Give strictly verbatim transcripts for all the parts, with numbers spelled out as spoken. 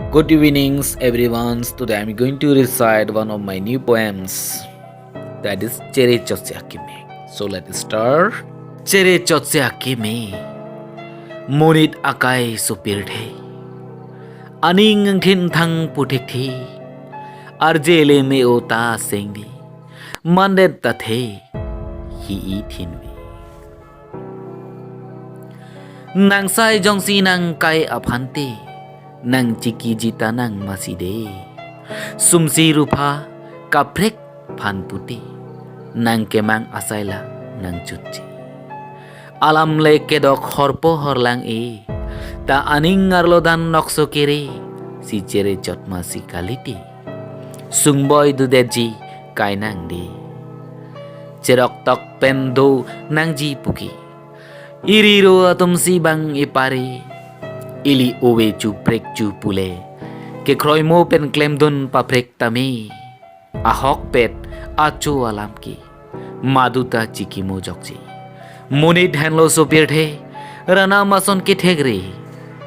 Good evenings, everyone. Today I'm going to recite one of my new poems, that is Chere Chotsi Akimi. So let's start. Chere Chotsi Akimi, monit akai sopirthe, aning angthin thang puthekthe, arje le me-o ta sengvi, mandet ta the hi-i thinvi. Nang sai jongsi nang kai aphante, nang chikiji ta nang masi de. Sumsi rupha kaprek phan pute, nang kemang asai la nang chotche. Alam le kedok horpo horlang e, ta aning arlo dan nokso kere, si Chere Chot masi kalite. Sungboi dudetji kai nang de. Cherok tok pen do nangji puke. Iri ro atum si bang ipare. Ili ove chuprek chu pule, kekroimo pen klemdun paprek tame. Ahokpet acho alam ke, madu ta chikimo jokji. Monit henlo sopirthe, ranam ason kethekre.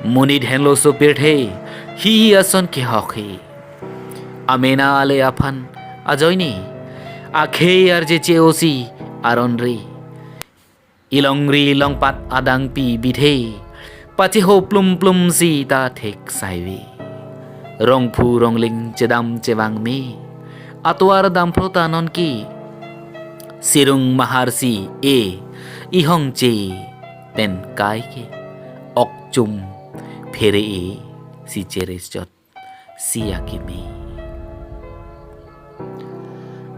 Monit henlo sopirthe, hi ason kehok he. Amena ale aphan ajoine, akhei arje che-osi aron re. Ilongri longpat adangpi bithe, pacheho plum plum si ta thek saive. Rongphu rongling chedam chevang me, atovar damphro ta non ke. Sirung mahar si e, ihong che, pen kai ke, ok chum phere e, si Chere Chotsi Akimi.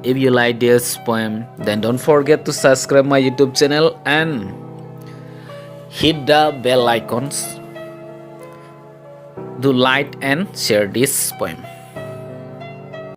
If you like this poem, then don't forget to subscribe my YouTube channel and hit the bell icons. Do like and share this poem.